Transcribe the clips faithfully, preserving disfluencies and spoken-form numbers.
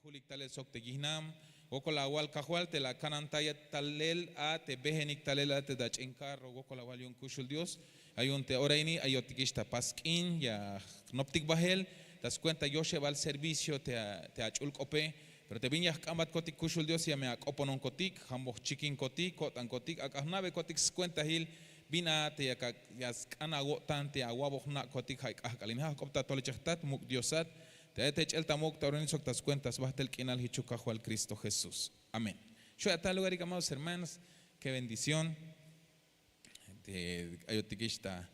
Kulik talel sok te yijnam, wokol awal Kajwal te la kanantayat talel a te bejenik talel a te ta ch'in karro, wokol awal yu'un kuxul Dios. Ay yu'un te ora ini ayotikix ta pas k'in ya jnoptik bajel ta skuenta yoxebal servicio te ach'ul k'ope. Pero te bin ya jk'ambatkotik kuxul Dios ya me ak'opononkotik, jamboj chikinkotik, ko'tankotik, ak'a jna'bekotik skuentajil bin a te ya sk'an awo'tan te awaboj na'kotik. Ja' k'ajk'al in ja' jk'op ta tolechej tat muk' Diosat te ay te ch'el ta muk' ta ora ini sok ta skuenta sbajtel k'inal jichuk Kajwal Cristo Jesús. Amén. Xu' a tal lugarik amados hermanos, qué bendición. Ayotikix ta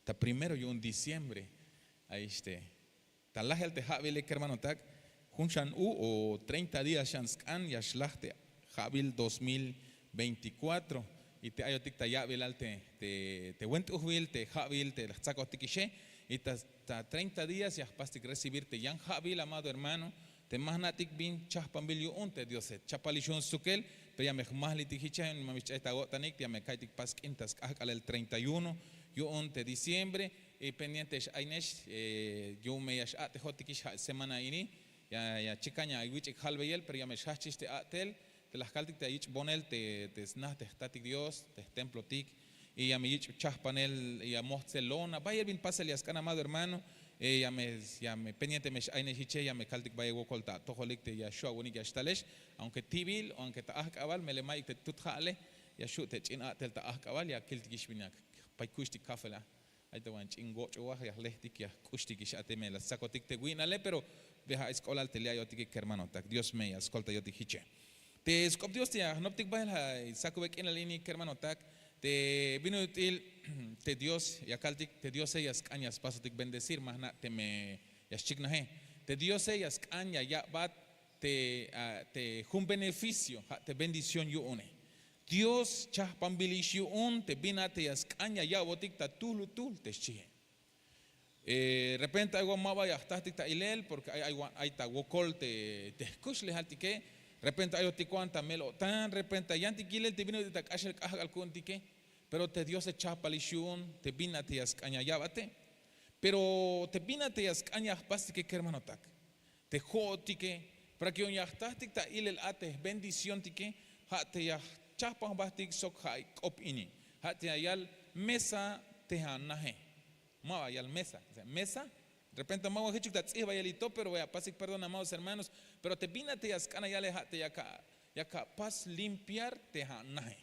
ta primero yu'un diciembre. Ay este ta lajel te ja'bile kermanotak, jun xan u o treinta días xan sk'an ya xlaj te ja'bil dos mil veinticuatro. Y te ayotik ta ya'bilal te went'ujbil te ja'bil te la jtzakotik ixe. Y ta treinta días ya jpastik recibir te yan ja'bil amado hermano, te ma jna'tik bin chajpanbil yu'un te diose chapalix yu'un stukel. Pero ya me jmajlitik jiche, ma me xch'ay ta awo'tanik ya me ka'iytik pas k'in ta sk'ajk'alel treinta y uno yu'un te diciembre. Y pendiente x'aynex yu'un me ya x'a'tejotikix ja' semana ini. Ya chikan ya awich'ik jalbeyel pero ya me xjajchix te a'tel te la jkaltik te ayich' bonel te sna te jtatik Dios te jtemplotik. Y ya me yich' chajpanel ya mojtsel lona bayel bin pasel ya sk'an amado hermano. Ya me pendiente me x'aynex jiche ya me kaltik bayel wokol ta atojolik te ya xu' awu'unik ya xtalex. Aunque ti'bil aunque ta ajk'abal melel mayuk te tut ja'ale ya xu' te ch'in a'tel ta ajk'abal ya kiltikix bin ya jpay kuxtik kafel a. Ay ta wan ch'in woch'u waj ya jlejtik ya jk'uxtikix a teme la stzakotik te wi'nale pero beja ay sk'oblal te li' ayotike kermanotak dios me ya skoltayotik jiche. Te sk'op dios te ya jnoptik bahel ja' sakube k'inal ini kermanotak, te bin ut'il te dios ya kaltik te diose ya sk'an ya spasotik bendecir ma jna' teme ya xchiknaje. Te diose ya sk'an ya ya'bat te jun beneficio ja' te bendición yu'une. Dios chajpanbilix yu'un te bin a te ya sk'an ya ya'botik ta tuhlutuhl te xchie. Repente ay wan ma ba ya jtajtik ta ilel porke ay ta wokol te jkuxlejaltike. Repente ayotik wan ta mel-o'tan repente yantik yilel te bin ut'il ta k'axel k'ajk'al ku'untike. Pero te diose chajpalix yu'un te bin a te ya sk'an ya ya'bate. Pero te bin a te ya sk'an ya jpastike kermanotak, te jo'otike para ke yu'un ya jtajtik ta ilel a te jbendicióntike. Ja' te ya jchajpan jbahtik sok ja' k'op ini ja' te ya yal mesa te anaje. Ma ba yal mesa mesa. Repente ma ba jichuk ta tz'ihbayel y to pero ya pasik perdón amados hermanos. Pero te bin a te ya sk'an ya yale ja' te yak apas limpiar te anaje.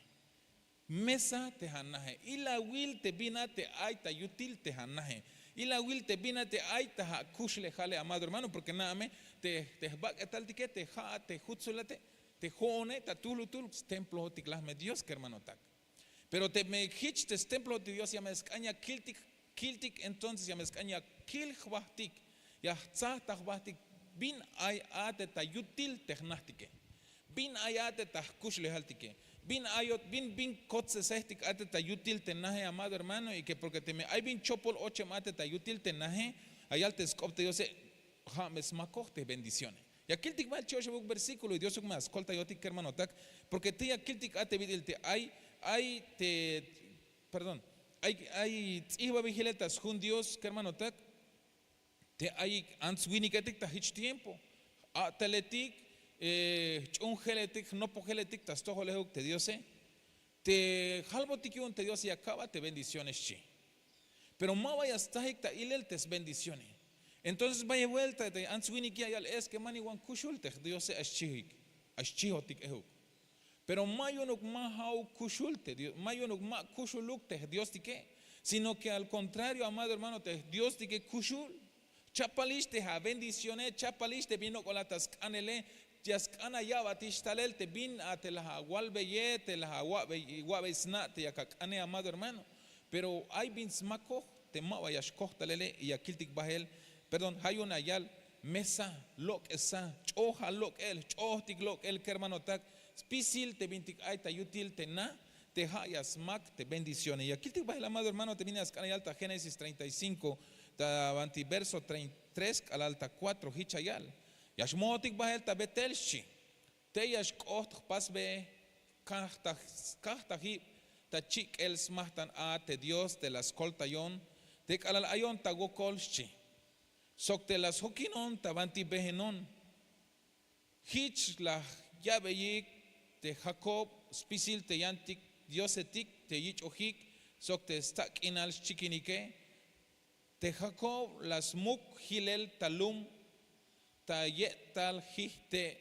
Mesa te anaje ilawil te bin a te ay ta yutil te anaje. Ilawil te bin a te ay ta akuxlejale amado hermano porke na'a me te jbak'etaltike te ja'a te jutsulate te jo'one ta tuhlutuhl stemplojotik laj me dios kermanotak. Pero teme jich te stemplojotik dios ya me sk'an ya kiltik kiltik entonces ya me sk'an ya kil jbahtik ya jtzaj ta jbahtik. Bin ay a te ta yutil te jnajtike? Bin ay a te ta jkuxlejaltike? Bin ayot bin bin kotzesejtik a te ta yutil te naje amado hermano y ke porke teme ay bin chopol ochem a te ta yutil te naje, ya yal te sk'op te diose ja' me smakoj te jbendicióne. Ya kiltik bahel chi' oxebuk versíkulo y diosuk me askoltayotik kermanotak. Porke te ya kiltik a te bit'il te ay ay te perdón ay tz'ihbabil jilel ta sjun dios kermanotak. Te ayik ants-winiketik ta jich tiempo a'teletik jch'uunjeletik jnopojeletik ta stojolejuk te diose. Te jalbotik yu'un te diose ya ka'bat te bendiciones xchi. Pero ma ba ya stsajik ta ilel te sbendiciones. Entonces bayel buelta te ants-winik ya yal es ke ma niwan kuxul te jdiose ay xchihotik ejuk. Pero ma yu'unuk ma ja'uk kuxul te dios ma yu'unuk ma kuxuluk te jdiostike. Sino ke al kontrario amado hermano te jdiostike kuxul. Chapalix te abendicióne chapalix te bin lok'ol a ta sk'anele. Ya sk'an aya'batix talel te bin a te laj awalbeye te laj awa'bey sna' te yak ak'ane amado hermano. Pero ay bin smakoj te ma ba ya xkoj talele y ya kiltik bahel. Perdón ja' yu'un ya yal mesa lok'esa ch'oja lok'el jch'ojtik lok'el kermanotak. Spisil te bintik ay ta yutil te na te ja' ya smak te bendiciones ya kiltik bahel amado hermano te bin ya sk'an ya yal ta génesis treinta y cinko ta banti verso tres k'alal ta kuatro jich ya yal. Ya xmojotik bahel ta betel xchi. Tey ya xk'oht jpasbe kajtajib ta chik'el smajtan a te dios te la skoltayon te k'alal ayon ta wokol xchi. Sok te la sjokinon ta banti behenon. Jich la ya'beyik te jakob spisil te yantik diosetik te yich'ojik sok te stak' k'inal xchikinike. Te jakob la smuk jilel ta lum ta ye'tal jijte'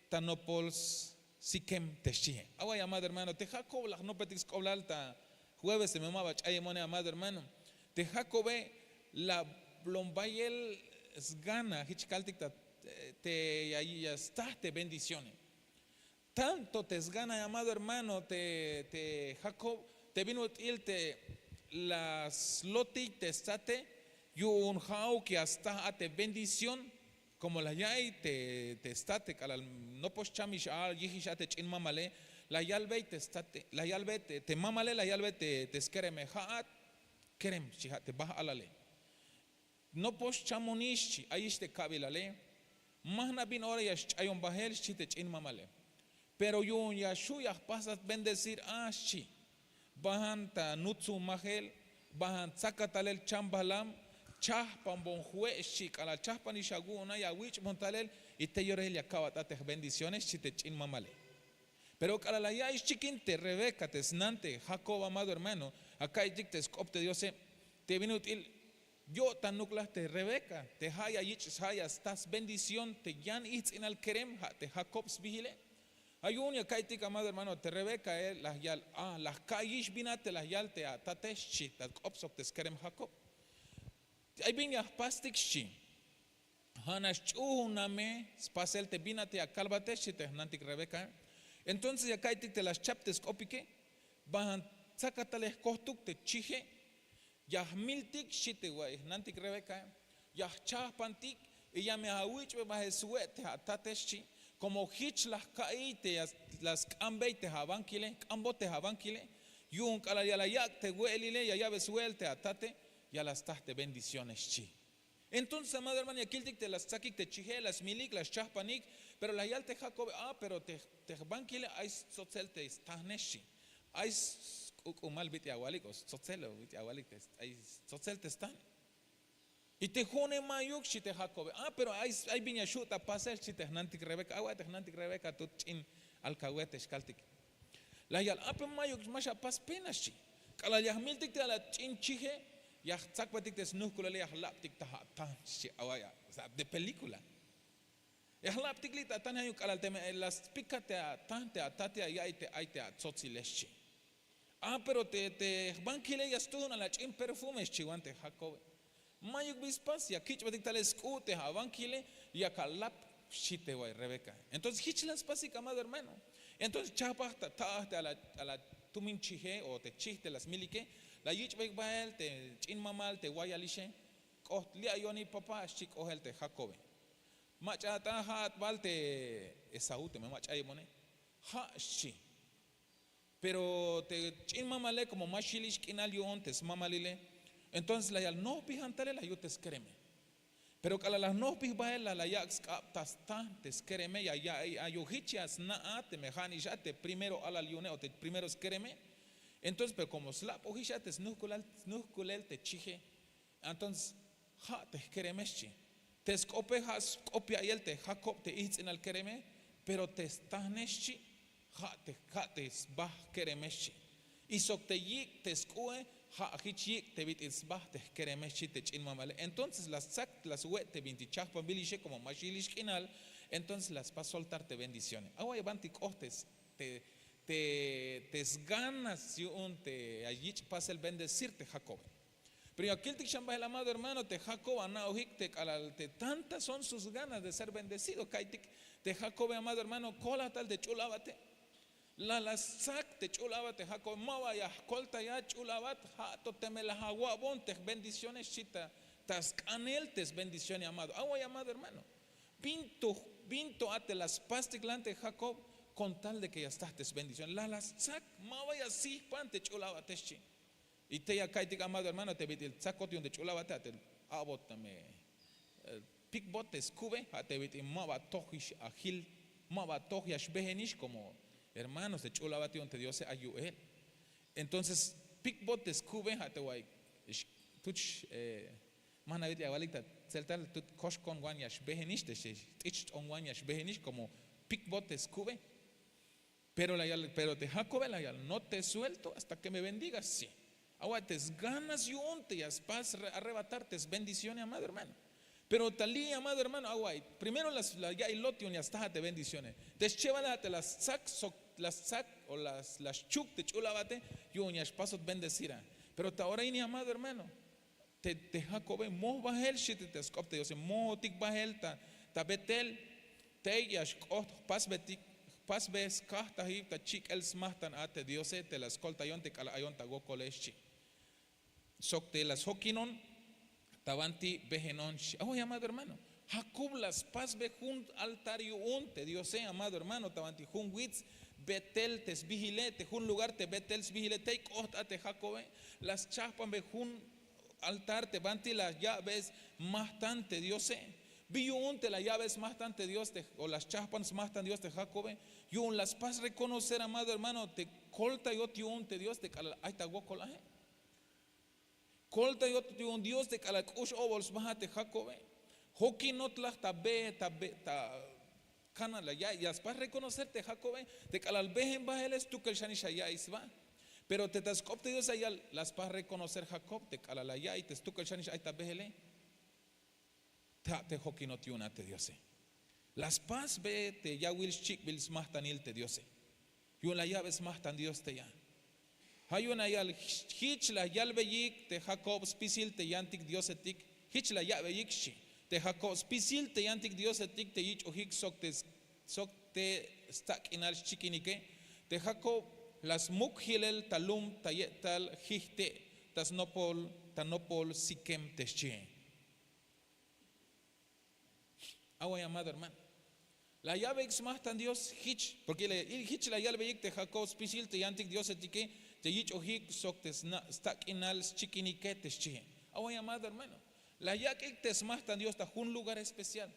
ta nopol sikem te xchihe. Away amado hermano, te jakob la jnopetik sk'oblal ta jueves te me ma ba ch'ayemone amado hermano. Te jakobe la blon bayel sgana jich kaltik ta te ya staj te bendicione. Tanto te sgana amado hermano te jakob te bin ut'il te la slotiy te state yu'un ja'uk ya staj a te bendición. Komo la ya'iy te state k'alal nopox chamix a yijix a te ch'in mamale, la yalbey te state la yalbey te mamale la yalbey te skereme ja'at kerem xchi ja' te baj alale. Nopox chamonix xchi ayix te kabilale. Ma jna' bin ora ya xch'ayon bahel xchi te ch'in mamale. Pero yu'un ya xhu' ya jpasat bendecir a xchi. Bajan ta nutzumajel, bajan tzakatalel chambajlam. Chajpanbon jwe' xchi k'alal chajpanix awu'un a ya wich'bon talel. Y te yorahil ya ka'bat a te jbendiciones xchi te ch'in mamale. Pero k'alal la ya'iy xchikin te rebeca te snan te jakob amado hermano, aka'iytik te sk'op te diose te bin ut'il yo'tan nuklaj te rebeca te ja' ya yich' ja' ya sta sbendición te yan ijtz'inal kerem ja' te jakob sbijile. Ja' yu'un ya ka'iytik amado hermano te rebecae la yal a la jka'iyix bin a te la yal te atate xchi ta sk'op sok te skerem jakob. Ay bin ya jpastik xchi. Ja' nax ch'uhuname spasel te bin a te ya kalbate xchi te jnantik rebecae. Entonces ya ka'iytik te la schap te sk'opike. Bajan tzakatalej jkojtuk te chije. Ya jmiltik xchi te way jnantik rebecae. Ya jchajpantik y ya me awich'be bahel swe' te atate xchi. Komo jich la jka'iy te la sk'ambey te abankile jk'ambot te abankile. Yu'un k'alal ya la yak' te we'elile ya ya'be swe'el te atate. Ya la staj te bendiciones xchi. Entonces amado hermano ya kiltik te la stzakik te chije la smilik la schajpanik. Pero la yal te jakobe a pero te jbankile ay stzotzel te stajne xchi. Ay sk'uk'umal bit'i awalik o stzotzel o bit'i awalik ay stzotzel te stan. Y te ju'une mayuk xchi te jakobe a pero ay bin ya xhu' ta pasel xchi te jnantik rebeca awa' te jnantik rebeca tut ch'in alkawe te xkaltik. La yal a pero mayuk ma xapas pena xchi. K'alal ya jmiltik te ala ch'in chije ya jtzakbetik te snuhkulele ya jlabtik ta atan xchi awa' ya de pelíkula. Ya jlabtik li' ta atan ya yuk k'alal teme la spika te atan te atate ya ya'iy te ay te atzotzile xchi. A pero te jbankile ya stuhun ala ch'in perfume xchiwan te jakobe. Mayuk bi spas ya kich'batik tale sk'u' te abankile. Yak alap xchi te way rebeca. Entonces jich la spasik amado hermano. Entonces chajpaj ta ta'aj te ala tumin chije o te chij te la smilike. La yich'beyik bahel te ch'in mamal te wayalixe. K'oht li' ayoni papá xchi k'ohel te jakobe. Mach'a ata ja'at bal te esaú teme ma ch'ayemone. Ja' xchi. Pero te ch'in mamale komo ma xilix k'inal yu'un te smamalile. Entonces la yal nojpijan talel la yut te skereme. Pero k'alal la jnojpij bahel la la yak' sk'ab ta stan te skereme ya ya'iy a yu'un jich ya sna' a teme ja' nix a te primero alal yu'une o te primero skereme. Entonces pero komo slap'ojix a te snuhkulel te chije. Entonces ja' te jkereme xchi. Te sk'ope ja' sk'op ya'iyel te jakob te ijtz'inal kereme. Pero te stahne xchi ja' te sbah kereme xchi. Y sok te yik' te sk'u'e ja' jich yik' te bit'il sbah te jkereme xchi te ch'in mamale entonces la stzak la swe' te bintik chajpanbil ixe komo ma xilix k'inal. Entonces la spas soltar te bendicione awa'iy bantik k'oht te sganas yu'un te ya yich' pasel bendecir te jakobe. Pero ya kiltik xan bahel amado hermano te jakob ana'ojik te k'alal te tantas son sus ganas de ser bendecido ka'iytik. Te jakobe amado hermano kolaj tal te ch'ul abate. La la stzak te ch'ul abat te jakobe ma ba ya jkoltaya ch'ul abat. Ja' to teme la awa'bon te jbendiciones xchi ta sk'anel te sbendiciones amado awa'iy amado hermano. Bin to a te la spastik lan te jakob, kon tal de ke ya staj te sbendiciones la la stzak ma ba ya sijpan te ch'ul abate xchi. Y te ya ka'iytik amado hermano te bit'il tzakot yu'un te ch'ul abate a te a'bot teme pikbot te skube a te bit'il ma ba toj ix ajil, ma ba toj ya xbehenix komo hermanos te ch'ul abate yu'un te diose ay yu'el. Entonces pikbot te skube a te way tuch Ma nabit ya awalik ta tzeltal tut koxkon wan ya xbejenix te xt'ich t'on wan ya xbejenix komo pikbot te skube. Pero la yal pero te jakobe la yal no te suelto hasta ke me bendigas si. Awa' te sganas yu'un te ya spas arrebatar te sbendicione amado hermano. Pero ta li' amado hermano awa' primero la ya'iy lot yu'un ya staja te bendicione. Te schebale a te la stzak sok la stzak o la schuk te ch'ul abate yu'un ya xpasot bendecira. Pero ta ora ini amado hermano, te jakobe moj bahel xchi te ta sk'op te diose mojotik bahel ta betel. Tey ya xk'oht jpasbetik jpasbe skajtajil ta chik'el smajtan a te diose te la skoltayon te k'alal ayon ta wokole xchi. Sok te la sjokinon ta banti bejenon xchi awa' llamado hermano. Jakob la spasbe jun altar yu'un te diose llamado hermano ta banti jun wits betel te sbijile te jun lugar te betel sbijile tey k'oht a te jakobe. La schajpanbe jun altar te banti la ya'be smajtan te diose. Bi yu'un te la ya'be smajtan te dios o la schajpan smajtan dios te jakobe? Yu'un la spas reconocer amado hermano te koltayot yu'un te dios te k'alal ay ta wokol aje. Koltayot yu'un dios te k'alal k'ux obol sba a te jakobe. Jokinot laj ta be ta be ta kana la ya'iy ya spas reconocer te jakobe te k'alal bejen bahele stukel xanix ya ya'iy sba. Pero te ta sk'op te dios ya yal la spas reconocer jakob te k'alal la ya'iy te stukel xanix ay ta behele. Te ja' te jokinot yu'un a te diose. La spasbe te yawil xchik'bil smajtanil te diose. Yu'un la ya'be smajtan dios te ya. Ja' yu'un la yal jich la yalbeyik te jakob spisil te yantik diosetik. Jich la ya'beyik xchi te jakob spisil te yantik diosetik te yich'ojik sok te sok te stak'inal xchikinike. Te jakob la smuk jilel ta lum ta ye'tal jijte' ta snopol ta nopol sikem te xchihe. Awa' llamado hermano. La ya'beyik smajtan dios jich porke jich la yalbeyik te jakob spisil te yantik diosetike te yich'ojik sok te stak'inal schikinike te xchihe. Awa' llamado hermano. La yak'ik te smajtan dios ta jun lugar especial.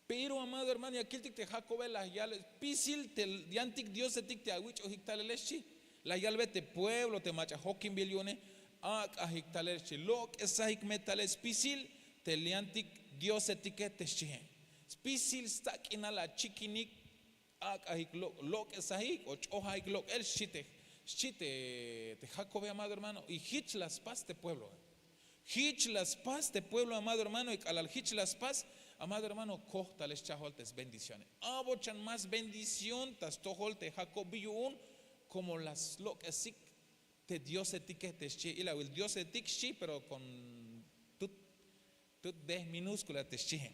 Pero amado hermano ya kiltik te jakobe la yal spisil te yantik diosetik te awich'ojik talele xchi. La yalbe te pueblo te mach'a jokinbil yu'une. Ak'ajik talel xchi lok'esajik me talel spisil te yantik diosetike te xchihe. Spisil stak'inal achikinik. Ak'ajik lok'esajik o ch'ojajik lok'el xchi te jakobe amado hermano y jich la spas te puebloe. Jich la spas te pueblo amado hermano y k'alal jich la spas amado hermano koj talel schajol te sbendicione. Abochan más bendición ta stojol te jakob bi yu'un komo la slok'esik te diosetike te xchi ilawil diosetik xchi pero kon tut tut de minúskula te xchihe.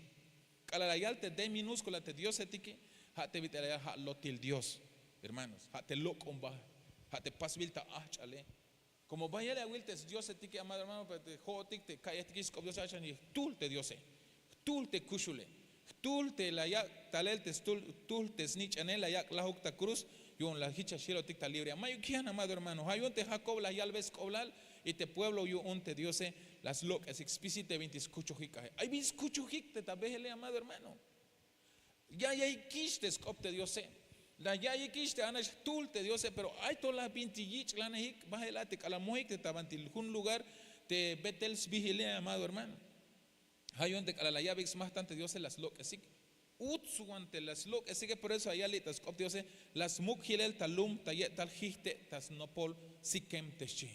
K'alal la yal te de minúskula te diosetike ja' te bit'il la yal ja' lotil dios. Hermanos ja' te lok'omba ja' te pasbil ta ajch'ale. Komo bayel awil te sdiosetike amado hermano pero te jo'otik te ka'yejtikix sk'op diose achan yijtuhl te diose. Jtuhl te kuxule. Jtuhl te la yak' talel te stuhl jtuhl te snich'ane la yak' lajuk ta kruz. Yu'un la jich ya xjilotik ta libre a mayuk yan amado hermano ja' yu'un te jakob la yalbe sk'oblal. Y te pueblo yu'un te diose la slok'esik spisil te bintik skuchojik aje ay bin skuchojik te ta behele amado hermano. Ya ya'iyikix te sk'op te diose. La ya'iyikix te anax jtuhl te diose pero ay to la bintik yich'lanejik bahel a te k'alal mojik te ta bantik jun lugar te betel sbihile amado hermano. Ja' yu'un te k'alal la ya'beyik smajtan te diose la slok'esik. Uts wan te la slok'esike por eso la yal li' ta sk'op te diose. La smuk jilel ta lum ta ye'tal jijte' ta snopol sikem te xchi.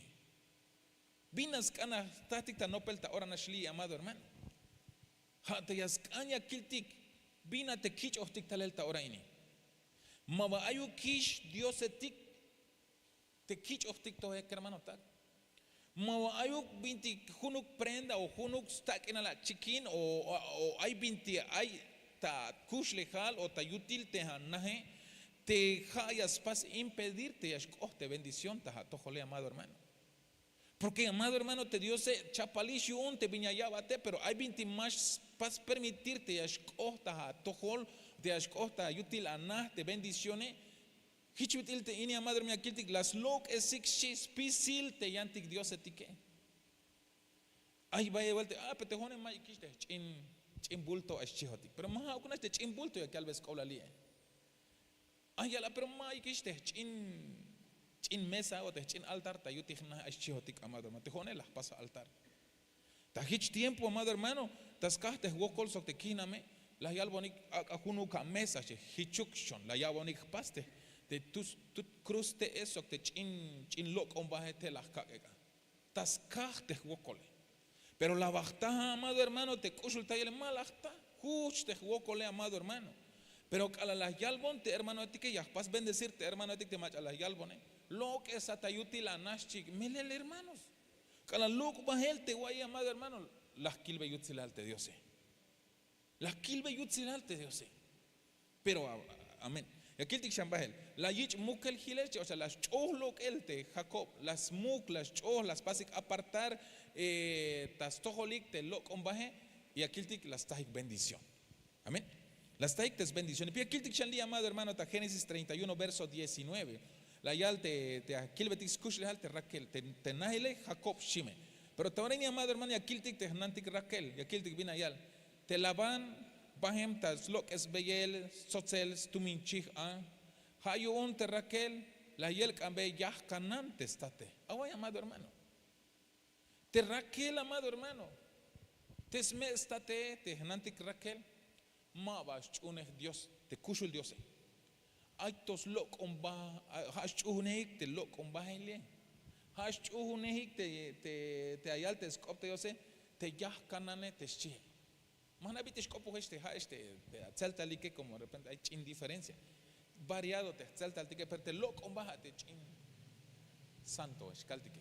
Bin la sk'an la jtatik ta nopel ta ora nax li' amado hermano. Ja' te ya sk'an ya kiltik. Bin la te kich'ojtik talel ta ora ini. Ma ba ayukix diosetik te kich'ojtik to kermanotak. Ma ba ayuk bintik junuk prenda o junuk stak'inal achikin o ay bintik ay ta kuxlejal o ta yutil te anaje. Te ja' ya spas impedir te ya xk'oht te bendición ta atojole amado hermano. Porke amado hermano te diose chapalix yu'un te bin ya ya'bate pero ay bintik ma spas permitir te ya xk'oht ta atojol te ya xk'oht ta yutil anaj te bendicione. Jich bit'il te ini amado hermano ya kiltik la slok'esik xchi spisil te yantik diosetike. Ay bayel buelta a pero te jo'one mayukix te jch'in bulto ay xchihotik pero ma ja'uk nax te ch'in bulto ya kalbe sk'oblal li'e. Ay yal a pero mayukix te jch'in mesa o te jch'in altar ta yutik jnaj ay xchihotik amado hermano te jo'one la jpas altar. Ta jich tiempo amado hermano, ta skaj te jwokol sok te kihname, la yalbonik ak'a junuk amesa xchi, jichuk xchon la ya'bonik jpas te tut kruste'e sok te ch'in lok'ombaje te la jkak'ek a. Ta skaj te jwokole. Pero la ba jta amado hermano te k'uxultayele ma la jta. Juch te jwokole amado hermano. Pero k'alal la yalbon te hermanoetike ya jpas bendecir te hermanoetik te mach'a la yalbone, lok'esa ta yutil ana xchi. Melel hermanos, k'alal luk' bahel te wa'iy amado hermano, la jkilbe yutsilal te diose. La jkilbe yutsilal te diose. Pero amén. Ya kiltik xan bahel la yich' mukel jilel xchi, o sea la sch'uj lok'el te jakob, la smuk, la sch'uj, la spasik apartar ta stojolik te lok'ombaje. Y ya kiltik la stajik bendición. Amén. La stajik te sbendición y ya kiltik xan li' amado hermano ta génesis treinta y uno verso diecinueve. La yal te akilbetik skuxlejal te rakel te nahile jakob xchime. Pero ta ora ini amado hermano ya kiltik te jnantik rakel, ya kiltik bin la yal. Te labán bahem ta slok'esbeyel stsotsel stumin chij a. Ja' yu'un te rakel la yelk'anbe yajkanan te state. Away amado hermano, te rakel amado hermano, te sme' state te jnantik rakel, ma ba sch'uhunej dios te kuxul diose. Ay to slok'omba. Ja' sch'uhunejik te lok'ombajele. Ja' sch'uhunejik te ayal te sk'op te diose, te yajkanane te xchihe. Ma jna' bit'il xk'opojex te ja' este te atzeltalike komo derrepente ay ch'in diferencia. Variado te jtzeltaltike pero te lok'omba ja' te ch'in santo xkaltike.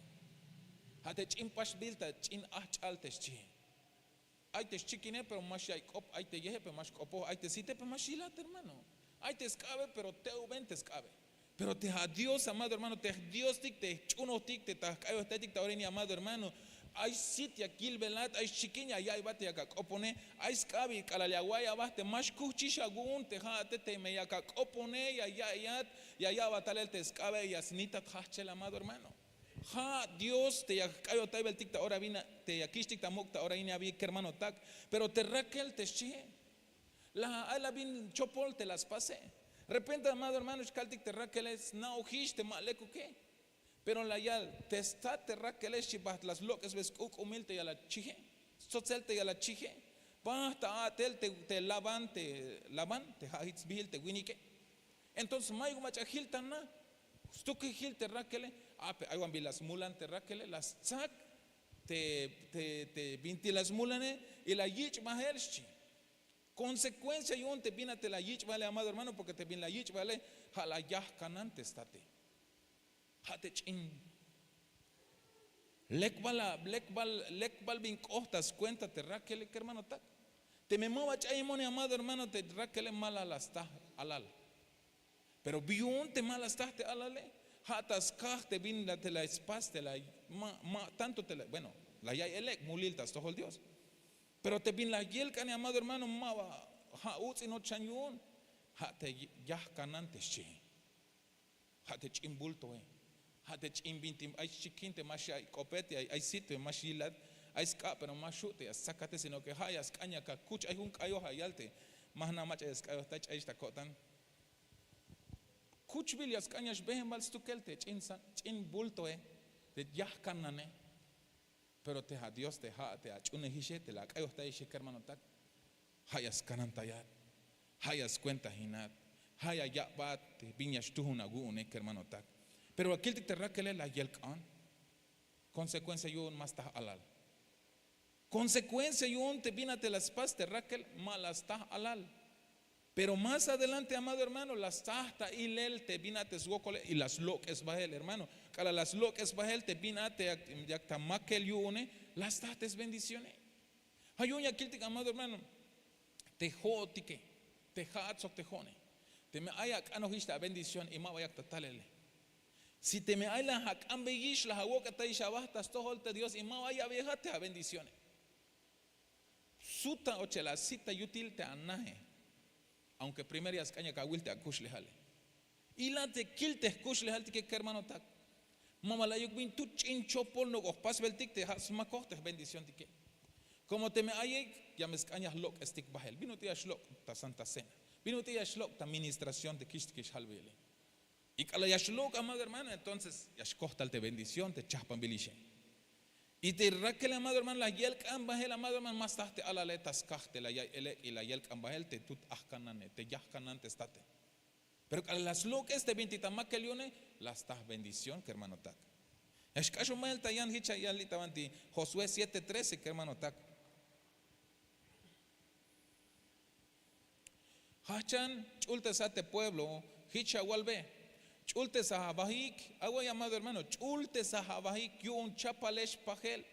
Ja' te ch'in paxbil ta ch'in ajch'al te xchihe. Ay te xchikine pero ma xya'iy k'op, ay te yehe pero ma xk'opoj, ay te site pero ma xyilat hermano. Ay te sk'abe pero te'uben te sk'abe. Pero te ja' dios amado hermano te jdiostik te jch'unojtik te ta jk'ayojtaytik ta ora ini amado hermano. Ay sit ya yilbelat, ay xchikin ya ya'iybat te yak ak'opone. Ay sk'ab y k'alal ya awa'iy aba te ma xkuhchix awu'un te ja'ate teme yak ak'opone ya ya'iyat, ya ya'bat talel te sk'abe ya snitat jajchel amado hermano. Ja' dios te ya jk'ayojtaybeltik ta ora bin, te ya kixtik ta muk' ta ora ini abi kermanotak. Pero te rakel te xchihe, la ay la bin chopol te la spase. Repente amado hermano xkaltik te rakele sna'ojix te ma lekuke. Pero la yal te stat te rakele xchi baht la slok'esbe sk'uk'umil te ya la chije, stsotsel te ya la chije. Baht ta a'tel te labán te labán te ja' jich sbihil te winike. Entonces mayuk mach'a jil ta na. Stukej jil te rakele. Ape ay wan bin la smulan te rakele la stsak te bintik la smulane y la yich' bahel xchi. Konsekuencia yu'un te bin a te la yich' bahele amado hermano porke te bin la yich' bahele, ja' la yajkanan te state. Ja' te ch'in lek bal lek bal lek bal bin k'oht ta skuenta te rakele kermanotak. Teme ma ba ch'ayemone amado hermano te rakele ma la la sta alal. Pero bi yu'un te ma la sta te alale, ja' ta skaj te bin la te la spas te la ma tanto te la bueno, la ya'iy elek' mulil ta stojol dios. Pero te bin la yelk'ane amado hermano ma ba ja' utz'inot xan yu'un. Ja' te yajkanan te xchihe. Ja' te ch'in bultoe. Ja' te ch'in bintik ay xchikin te ma xya'iy k'ope te ay sit te ma xyilat. Ay sk'ab pero ma xhu' te ya stsakate sino ke ja' ya sk'an ya kakuch ay jun k'ayoj ya yal te ma jna' mach'a ya sk'ayojtay ch'ayix ta ko'tan. Kuchbil ya sk'an ya xbehen bal stukel te ch'in bultoe, te yajkanane. Pero te ja' dios te ja' te ach'unejixe te la ak'ayojtayexe kermanotak. Ja' ya skanantayat. Ja' ya skuentajinat. Ja' ya ya'bat te bin ya xtuhun awu'une kermanotak. Pero akiltik te rakele la yelk'an. Konsekuencia yu'un ma staj alal. Konsekuencia yu'un te bin a te la spas te rakel ma la staj alal. Pero más adelante amado hermano la staj ta ilel te bin a te swokole y la slok'es bahel hermano. K'alal la slok'es bahel te bin a te yak ta makel yu'une, la staj te sbendicione. Ja' yu'un ya kiltik amado hermano, te jo'otike, te ja'at sok te jo'one, teme ay ak'anojix te abendición y ma ba yak ta talele. Si teme ay la ak'anbeyix la awok'etayix aba ta stojol te dios y ma ba ya'beyejat te abendicione. Suta ochel asit ta yutil te anahe. Aunke primero ya sk'an ya kawil te akuxlejale. Ila te kil te jkuxlejaltike kermanotak. Ma ba layuk bin tut ch'in chopol nok'o jpasbeltik te ja' smakoj te jbendiciontike. Komo teme ayik ya me sk'an ya jlok'estik bahel bin ut'il ya xlok' ta santa cena? Bin ut'il ya xlok' ta ministración te kixtikix jalbeyele? Y k'alal ya xlok' amado hermano entonces ya xkoj tal te bendición te chajpanbilixe. Y te rakel amado hermano la yelk'an bahel amado hermano ma staj te alale ta skaj te la yay elek' y la yelk'an bahel te tut ajkanane te yajkanan te state. Pero k'alal la slok'es te bintik ta makel yu'une, la staj bendición kermanotak. Ya xk'axon bahel ta yan hich ya yal li' ta banti josué siete trece kermanotak. Jajchan ch'ultesat te pueblo. Hich awalbe ch'ultesaj abahik. Away amado hermano ch'ultesaj abahik yu'un chapalex pajel.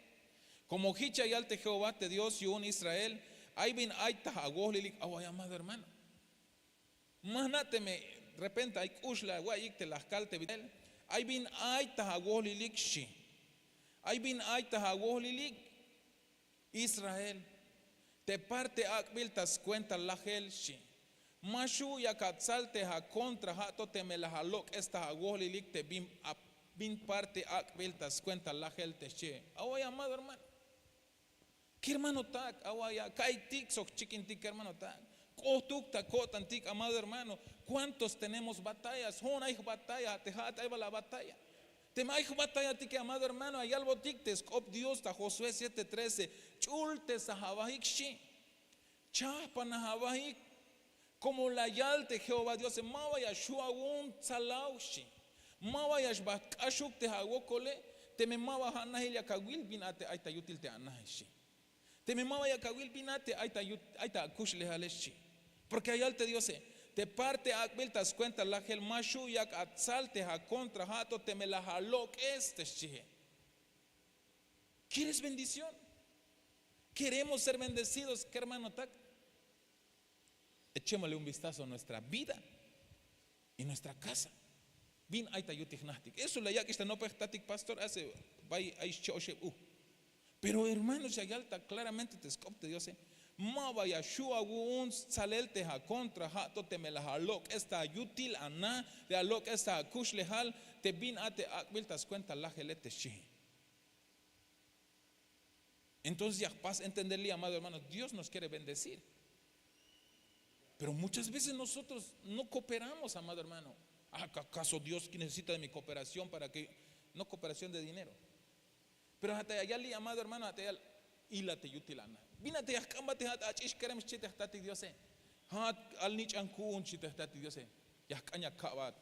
Komo hich ya yal te jehová te dios yu'un israel, ay bin aytaj awohlilik away amado hermano. Ma jna' teme repente ay k'ux la awa'iyik te la jkal te bit'il, ay bin aytaj awohlilik xchi. Ay bin aytaj awohlilik israel, te parte ak'bil ta skuenta lajel xchi. Ma xhu' yak atsal te akontra ha' to teme la alok'es ta awohlilik te bin parte ak'bil ta skuenta lajel te xchi. Away amado hermano. Kermanotak awaya ka'iytik sok jchikintik kermanotak. K'ohtuk ta ko'tantik amado hermano. Kuántos tenemos batallas jo'on ay jbatalla te ha'at ay bal abatalla. Teme ay jbatallatike amado hermano ayalbotik te sk'op dios ta josué siete trece. Ch'ultesaj abahik xchi. Chahpanaj abahik. Komo la yal te jehová diose ma ba ya xhu' awu'un tsalaw xchi. Ma ba ya xbaht k'axuk te awokole. Teme ma ba ha nahil yak awil bin a te ay ta yutil te anahil xchi. Teme ma ba yak awil bin a te ay ta akuxlejale xchi. Porke ya yal te diose, te parte ak'bil ta skuenta lajel ma xhu' yak atsal te akontra ha' to teme la alok'es te xchihe. Kieres bendición? Keremos ser bendecidos kermanotak. Echemole un vistazo a nuestra vida y nuestra kasa. Bin ay ta yutik jnahtik eso la yak'ix ta nope jtatik pastor hace bay ay xche' oxeb u. Pero hermanos ya yal ta klaramente te sk'op te diose. Ma ba ya xhu' awu'un stsalel te akontra ha' to teme la alok'es ta ayutil ana, te alok'es ta akuxlejal, te bin a te ak'bil ta skuenta lajele te xchihe. Entonces ya jpas entender li' amado hermano dios nos kiere bendecir. Pero muchas veces nosotros no kooperamos amado hermano. Akaso dios necesita de mi kooperación para ke? No kooperación de dinero. Pero hata ya yal li' amado hermano hata ya yal, ila te yutil ana. Bin a te ya jk'anbat te ha'at ach'ix kerem xchi te jtatik diose. Ha'at al nich'an ku'un xchi te jtatik diose. Ya jk'an ya ka'bat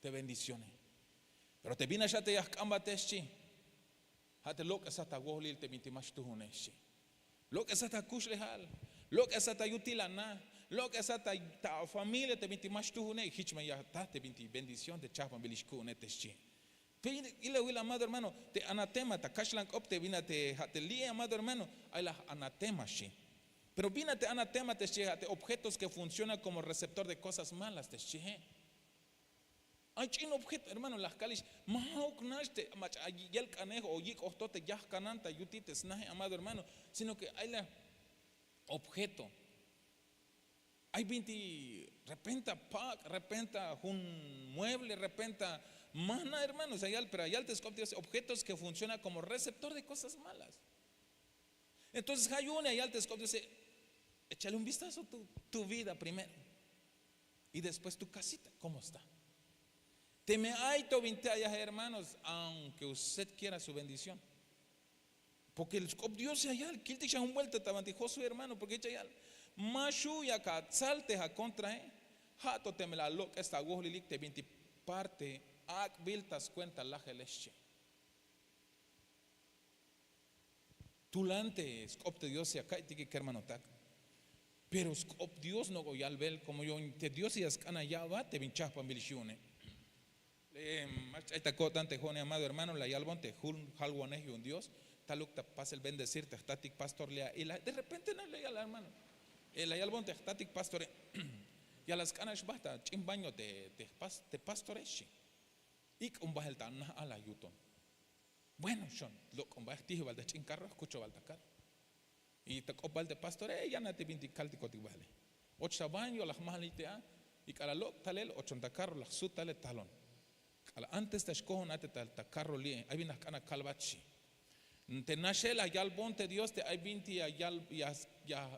te bendiciones. Pero te bin a xate ya jk'anbate xchi. Ha' te lok'esat awohlil te bintik ma xtuhune xchi. Lok'esat akuxlejal. Lok'esat ayutil ana. Lok'esat ta afamilia te bintik ma xtuhune y hich me ya ta te bintik bendición te chahpanbilix ku'une te xchi. Ilawil amado hermano, te anatema ta kaxlan k'op te bin a te ha' te li' amado hermano. Ay la anatema xchi. Pero bin a te anatema te xchi ha' te objetos ke funciona komo receptor de kosas malas te xchihe. Ay ch'in objeto hermano la jkalix. Ma ja'uk nax te mach'a yelk'anej o yik'oj to te yajkanan ta yutil te snahe amado hermano. Sino ke ay la objeto. Ay binti repenta pak' repenta jun mueble repenta. Ma jna' hermano sa yal pero ayal te sk'op dios objetos ke funciona komo receptor de kosas malas. Entonces ha yu'un ya yal te sk'op diose, echale un vistazo tu vida primero. Y después tu kasita kómo está? Teme ay to binti ayaj hermanos aunke usted kiera su bendición. Porke sk'op dios ya yal kiltik xa jun buelta ta banti josué hermano porke hich ya yal, ma xhu' yak atsal te akontrahe. Ha' to teme la alok'es ta awohlilik te binti parte ak'bil ta skuenta lajele xchi. Tulan te sk'op te dios ya ka'iytike kermanotak. Pero sk'op dios nok'o yalbel komo yu'un te dios ya sk'an aya'bat te bin chahpanbilix yu'une. Ma xch'ay ta ko'tan te jo'one amado hermano la yalbon te jun jalwanej yu'un dios. Taluk ta pasel bendecir te jtatik pastor li' a ila derrepente nax la yal hermano. La yalbon te jtatik pastore. Ya la sk'an a xbahta ch'in baño te pastore xchi. Ik'on bahel ta anaj a la yuton. Bueno xon lok'on bahel jtijibal ta jch'in karro jkuchobal ta karro. Y ta k'opbal te pastore ya na te bintik kaltikotik bahele. Och ta baño la jmahliy te a. Y k'alal lok' talel ochon ta karro la jsut talel talon. K'alal antes ta xkojon a te ta karro li'e ay bin la jk'an akalbat xchi. Te naxe la yalbon te dios te ay binti ya yal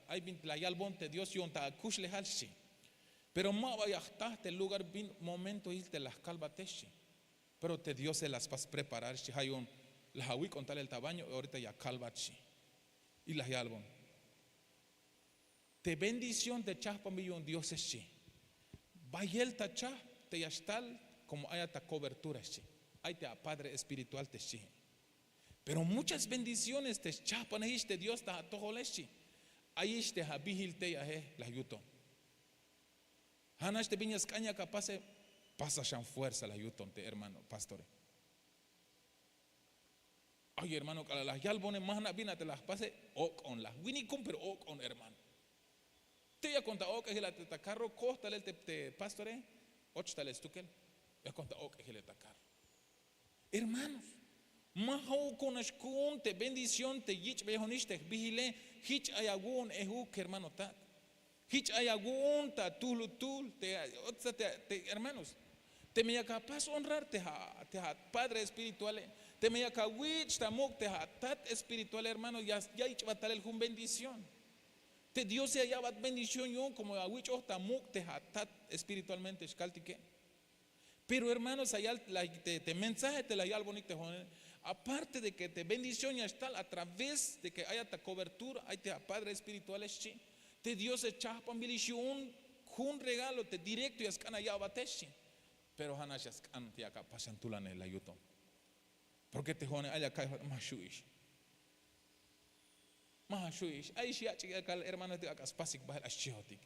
ay binti la yalbon te dios yu'un ta akuxlejal xchi. Pero ma ba ya jta te lugar bin momento hil te la jkalbate xchi. Pero te diose la spas preparar xchi ha yu'un. La awik'on talel ta baño, orita ya kalbat xchi. Y la yalbon, te bendición te chahpanbil yu'un diose xchi. Bayel ta chahp te ya xtal, komo ayat ta kobertura xchi. Ay te apadre espiritual te xchi. Pero muchas bendiciones te schahpanejix te dios ta atojole xchi. Ayix te abihil tey aje, la yuton. Ha nax te bin ya sk'an yak apase, pasa xan fuerza, la yuton te hermano pastore. Ay hermano, k'alal la yalbone ma jna' bin a te la jpase, ok'on, la winikon pero ok'on hermano. Te yakon ta ok'ejil a te ta karro, koj talel te pastore, och talel stukel. Yakon ta ok'ejil a ta karro. Hermanos, ma ja'ukon nax ku'un te bendición te yich'bejonix te jbihile. Jich ay awu'un ejuk kermanotak. Jich ay awu'un ta tuhlutuhl te, hermanos, teme yak apas honrar te apadre espirituale, teme yak awich' ta muk' te atat espirituale hermano, ya ich'bat talel jun bendición. Te diose ya ya'bat bendición yu'un komo awich'oj ta muk' te atat espiritualmente xkaltike. Pero hermanos, ayal te mensaje te la yalbonik te jo'one, aparte de ke te bendición ya xtal a través de ke ayat ta kobertura ay te apadre espirituale xchi. Te diose chahpanbilix yu'un jun regalo te direkto ya sk'an aya'bate xchi. Pero ha nax ya sk'an te yak apaxan tulane la yuton. Porke te jo'one ay la ka'y ma xu'ix. Ma xu'ix ay xyach'ik ak'al hermanohetik ak'a spasik bahel ay xchihotik.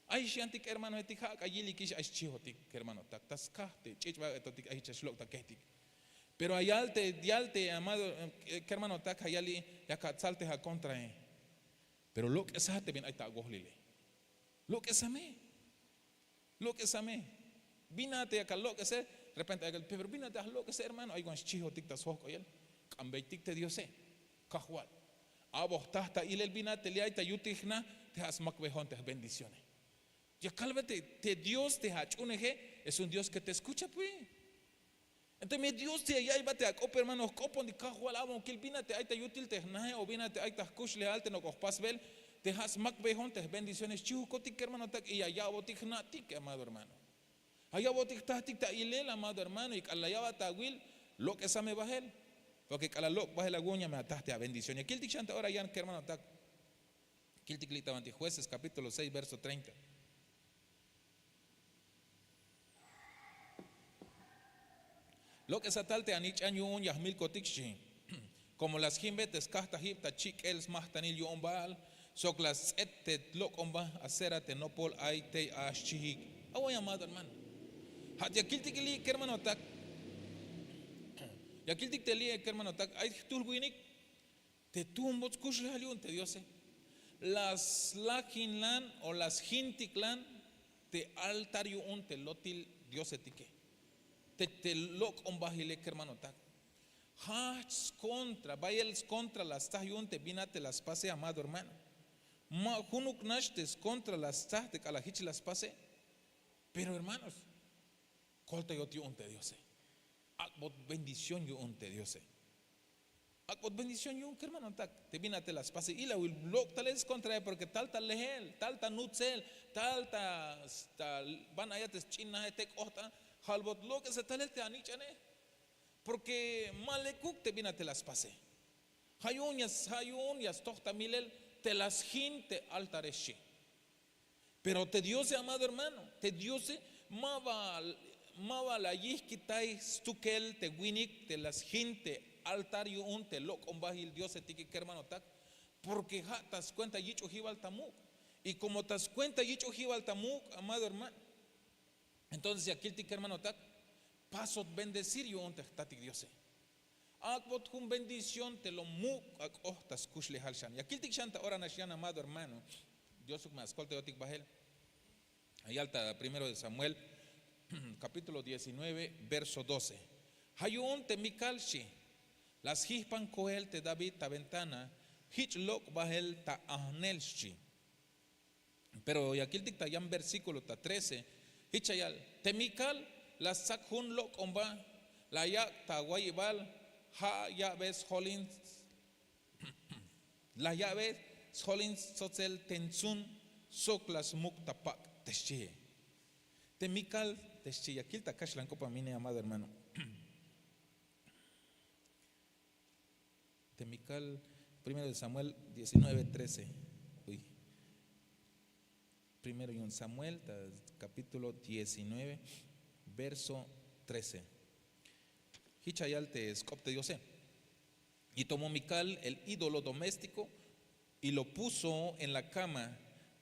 Ay xyantik hermanohetik ja' ak'a yilikix ay xchihotik kermanotak ta skaj te ch'ich'bak'etotik ay jich ya xlok' ta kejtik. Pero ayal te yal te amado kermanotak ayali, yak atsal te akontrae. Pero lok'esa te bin ay ta awohlile. Lok'esa me. Lok'esa me. Bin a te yak alok'ese. Repente ay pero bin a te alok'ese hermano ay wan xchihotik ta sjojk'oyel. K'ambeytik te diose. Kajwal, abojtaj ta ilel bin a te li' ay ta yutil jna. Te ja' smakbejon te jbendicione. Ya kalbe te dios te ach'uneje. Es un dios ke te skucha pue. Entonces me dios te ya ya'iybat te ak'op hermano jk'opontik kajwal abon kil bin a te ay ta yutil te jnae o bin a te ay ta jkuxlejal te nok'o jpasbel. Te ja' smakbejon te jbendiciones xchihukotik kermanotak y ya ya'botik jna'tik amado hermano. Aya'botik jtajtik ta ilel amado hermano y k'alal la ya'bat ta awil. Lok'esa me bahel. Porke k'alal lok' bahel awu'un ya me ataj te abendición ya kiltik xan ta ora yan kermanotak. Kiltik li' ta bantik jueces kapítulo seis verso treinta. Lok'esa tal te anich'an yu'un ya jmilkotik xchi. Komo la sjinbe te skajtajib ta chik'el smajtanil yu'un baal sok la stz'et te lok'omba acera te nopol ay tey a xchihik. Awoy amado hermano. Ja' ya kiltik li' kermanotak. Ya kiltik te li' kermanotak ay jtuhl winik te tumbot skuxlejal yu'un te diose. La slajinlan o la sjintiklan te altar yu'un te lotil diosetike. Te lok'ombaile kermanotak. Jajch skontra bayel skontra la staj yu'un te bin a te la spase amado hermano. Ma junuk nax te skontra la staj te k'alal jich la spase. Pero hermanos, koltayot yu'un te diose. Ak'bot bendición yu'un te diose. Ak'bot bendición yu'un kermanotak te bin a te la spase ilawil lok' talel skontrae porke tal ta lehel tal ta nutsel tal ta ban ayat te sch'inaje te k'oht a. Jalbot lok'esa talel te anich'ane. Porke ma lekuk te bin a te la spase. Ja' yu'un ya stoj ta milel te la sjin te altare xchi. Pero te diose amado hermano te diose ma ba la yijkitay stukel te winik te la sjin te altar yu'un te lok'ombail diosetike kermanotak. Porke ja' ta skuenta yich'ojibal ta muk'. Y komo ta skuenta yich'ojibal ta muk' amado hermano, entonces ya kiltik kermanotak. Pasot bendecir yu'un te jtatik diose. Ak'bot jun bendición te lo muk' ak'oj ta skuxlejal xan ya kiltik xan ta ora nax yan amado hermano. Diosuk me askoltayotik bahel. Ayal ta primero de samuel kapítulo diecinueve verso doce. Ja' yu'un te mikal xchi. La sjijpan koel te david ta ventana. Jich lok' bahel ta ajnel xchi. Pero ya kiltik ta yan versíkulo ta trece. Jich ya yal te mikal la stsak jun lok'omba la yak' ta wayibal. Ja' ya'be sjolin la ya'be sjolin stsotzel tentsun sok la smuk' ta pak' te xchihe. Te mikal te xchi ya kil ta kaxlan k'opa mine amado hermano. Mikal, primero de Samuel diecinueve trece. Uy. Primero yu'un Samuel, ta, capítulo diecinueve, verso trece. Hich ya yal te sk'op te Diose. Y tomó Mical el ídolo doméstico y lo puso en la cama,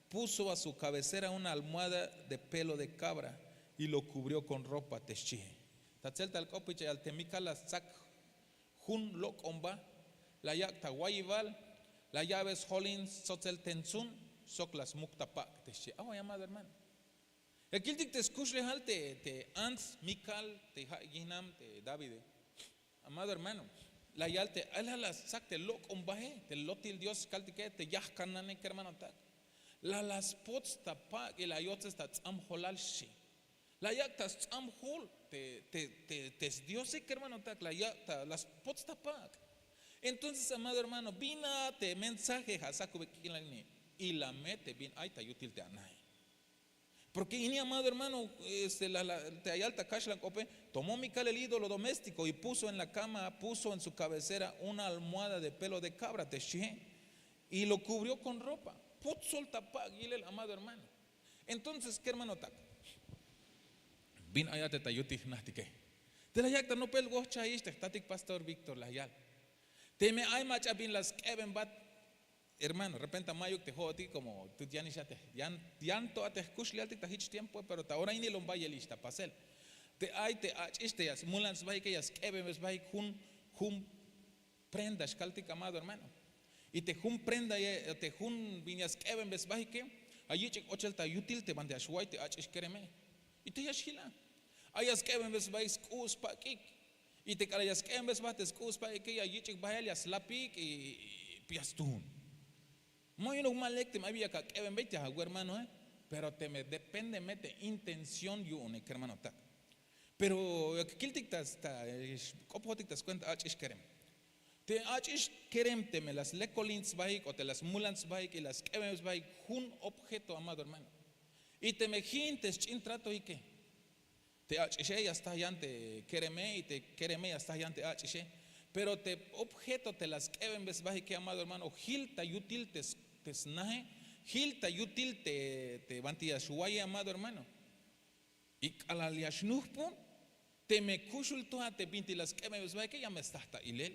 puso a su cabecera una almohada de pelo de cabra y lo cubrió con ropa, te xchihe. Ta tseltal k'op hich ya yal te Mical la stsak jun lok'omba, la yak' ta wayibal, la ya'be sjolin stsotsel tentsun sok la smuk ta pak', te xchi. Aw, amado hermano. Ya kiltik te skuxlejal te, te ants Mikal te ha' yijnam te Davide. Amado hermano, la yal te, ay la la stsak te lok'ombaje, te lotil Dios kaltike, te yajkanane, kermanotak. La la spots ta pak' y la yotzes ta ts'amjolal, xchi. La yak' ta sts'amjol te, te, te, te sDiose, kermanotak, la yak' ta, la spots ta pak'. Entonces, amado hermano, bin a te mensaje ja' sakube k'inal ini, ilame te bin ay ta yutil te anae. Porque ini, amado hermano, este, la, la, te ya yal ta kaxlan k'ope, tomó Mical el ídolo doméstico y puso en la cama, puso en su cabecera una almohada de pelo de cabra, te xchihe, y lo cubrió con ropa. Potsol ta pak' yilel, amado hermano. Entonces, kermanotak, bin ay a te ta yutil jnajtike. Te la yak' ta nopel wohchayix te jtatik pastor Víctor la yal. Teme ay mach'a bin la sk'ebenbat, hermano, repenta mayuk te ho'otik, como tut yanix a te, yan, yan to a te jkuxlejaltik ta hich tiempo, pero ta ora ini lom bayelix ta pasel. Te ay te ach'ix te ya smulan sbahike, ya sk'ebenbe sbahik jun, jun prenda xkaltik, amado hermano. Y te jun prenda, te jun bin ya sk'ebenbe sbahike, ay yich'ik ochel ta yutil te banti ya xway te ach'ix kereme. Y te ya xjila, ay ya sk'ebenbe sbahik sk'u' spak'ik. Y te k'alal ya sk'ebenbe sba te sk'u' spak'ike, ya yich'ik bahel, ya slapik y, y ya stuhun. Ma yu'unuk ma lek teme ay bin yak ak'ebenbey te awermanoe, pero teme depende me te intención yu'une, kermanotak. Pero ya kiltik ta, ta, eh, k'opjotik ta skuenta ach'ix kerem. Te ach'ix kerem teme la slekolin sbahik o te la smulan sbahik y la sk'eben sbahik jun objeto, amado hermano. Y teme jin te sch'in tratohike, te ach'ixe ya sta yan te kereme y te kereme ya sta yan te ach'ixe. Pero te objeto te la sk'ebenbe sbahike, amado hermano, jil ta yutil te, te snahe, jil ta yutil te, te banti ya xwaye, amado hermano. Y k'alal ya xnujp'un, teme kuxul to a te bintik la sk'ebenbe sbahike, ya me staj ta ilel,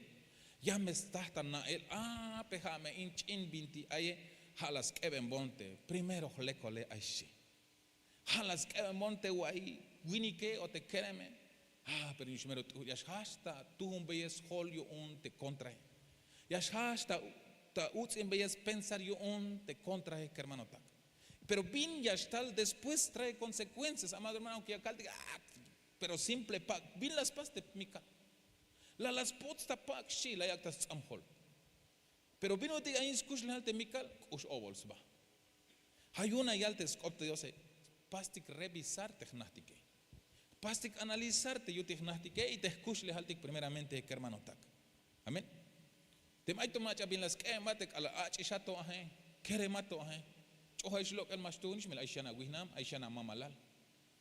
ya me staj ta na'el. Ape ha' me in ch'in bintik aye, ha' la sk'ebenbon te primero jlekole, ay xchi. Ha' la sk'ebenbon te wa'i winike o te kereme. Ah, pero yu'un mero t'ujul, ya xjajch ta tuhunbeyes sjol yu'un te contrae. Ya xjajch ta, ta uts'inbeyes pensar yu'un te contrae, kermanotak. Pero bin ya xtal después trae consecuencias, amado hermano, aunque ya kaltik, ah, pero simple pak', bin la spas te Mikal. La la spots ta pak', xchi, la yak' ta sts'amjol. Pero bin ut'il ayin skuxlejal te Mikal, k'ux obol sba. Ja' yu'un ya yal te sk'op te Diose, pastik revisar te jnajtike. Pastik analizar te yutil jnajtike y te jkuxlejaltik primeramente, kermanotak. Amén. Teme ay to mach'a bin la sk'ebenbat te k'alal ach'ix a to aje, kerem a to aje, ch'ojal ix lok'el ma xtuhunix, melel ay xan awijnam, ay xan amamalal.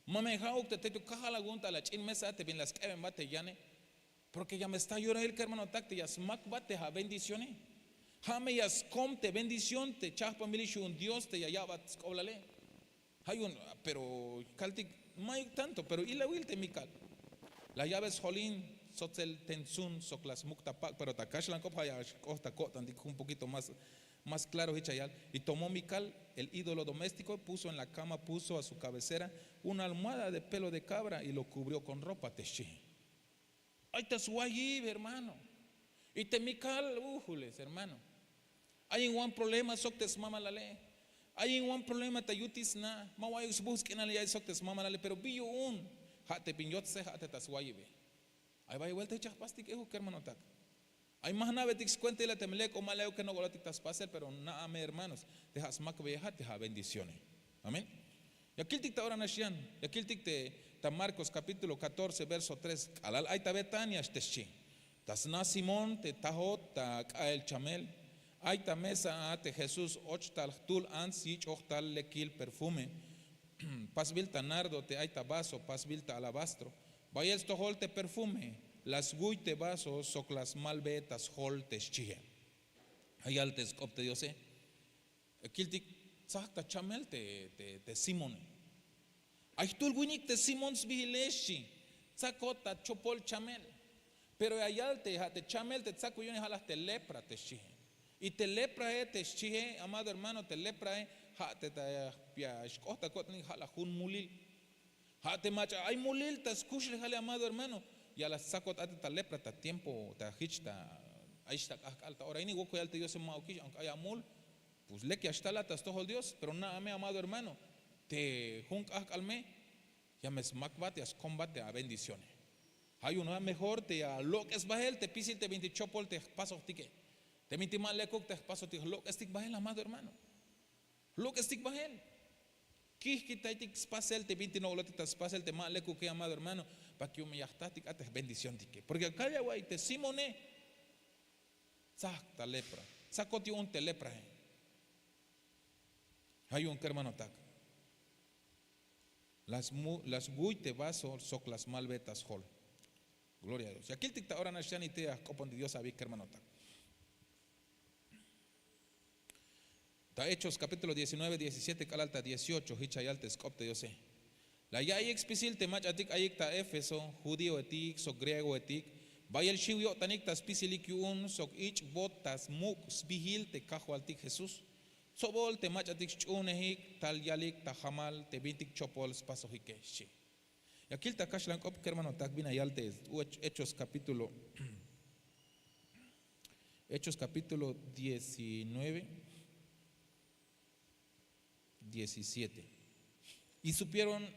Ma me ja'uk te tey to kajal awu'un ta la ch'in mesa te bin la sk'ebenbat te yane. Porque ya me sta yorahil, kermanotak, te ya smakbat te ja' bendicione. Ja' me ya skom te bendición te chajpanbilix yu'un Dios te ya ya'bat sk'oblale. Ja' yu'un, pero kaltik, ma'yuk tanto, pero ilawil te Mikal. La ya'be sjolin stsotsel tentsun sok la smuk ta pak', pero ta kaxlan k'op ja' ya xk'oht ta ko'tantik un poquito más, más claro hich ya yal. Y tomó Mikal el ídolo doméstico, puso en la cama, puso a su cabecera una almohada de pelo de cabra y lo cubrió con ropa, te xchi. Ay ta swayib, hermano. Y te Mikal, ujules, hermano. Ayin wan problema sok te smamalale. Ayin wan problema ta yutil sna. Ma wa'iyuk sbuj sk'inal ya'iy sok te smamalale, pero bi yu'un. Ja' te bin yotsej a te ta swayibe. Ay bay buelta jich ya jpastik ejuk, kermanotak. Ay ma jna'betik skuenta yilel teme lek o ma lek, nok'olatik ta spasel, pero na'a me, hermanos, te ja' smakbeyeja te ja' bendicione. Amén. Ya kiltik ta ora nax yan, ya kiltik te ta Marcos capítulo catorce, verso tres. K'alal ay ta Betania, te xchi, ta sna Simón te tajot ta k'a'el chamel, ay ta mesa a te Jesús och tal jtul ants yich'oj tal lekil perfume pasbil ta nardo te ay ta vaso pasbil ta alabastro. Bayel stojol te perfume La sguy te vaso sok la smalbe ta sjol te xchie. Ja' yal te sk'op te diose. Kiltik, tsajk ta chamel te simone. Ay jtul winik te simón sbihile xchi. Tsakot ta chopol chamel. Pero ya yal te ja' te chamel te tsakuy yu'une ja' laj te lepra te xchie. Y te leprae te xchie, amado hermano, te leprae ja' te ta ya xk'oht ta ko'tanik ja' laj jun mulil. Ja' te mach'a ay mulil ta skuxlejale, amado hermano, ya la stsakot a te ta lepra ta tiempo ta jich ta ayix ta k'ahk'al ta ora ini. Wokol yal te diose, ma'ukix, aunke ay amul, pues lek ya xtal a ta stojol dios. Pero na'a me, amado hermano, te jun k'ahk'al me ya me smakbat, ya skombat te abendicione. Ja' yu'un a mejor te ya lok'es bahel te pisil te bintik chopol te jpasojtike. Te bintik ma lekuk te jpasojtik, jlok'estik bahel, amado hermano. Jlok'estik bahel. Kihkitaytik spasel te bintik nok'olotik ta spasel te ma lekuke, amado hermano, para que yu'un me ya jtatik a te jbendicióntike. Porque akal ya awa'iy te simone tsajk ta lepra. Tsakot yu'un te leprae. Ja' yu'un kermanotak, la sguy te vaso sok la smalbe ta sjol. Gloria a dios. Ya kiltik ta ora nax yan y te ya jk'opontik dios abi kermanotak. Ta hechos kapítulo diecinueve diecisiete k'alal ta dieciocho, jich ya yal te sk'op te diose. La ya'iyik spisil te mach'atik ayik ta éfeso, judíoetik sok griegoetik. Bayel xiw yo'tanik ta spisilik yu'un sok ich'bot ta smuk' sbihil te kajwaltik jesús. Tsobol te mach'atik sch'uhunejik tal yalik ta jamal te bintik chopol spasojike, xchi. Ya kil ta kaxlan k'op kermanotak bin ya yal te hechos kapítulo hechos kapítulo diecinueve diecisiete. Y supieron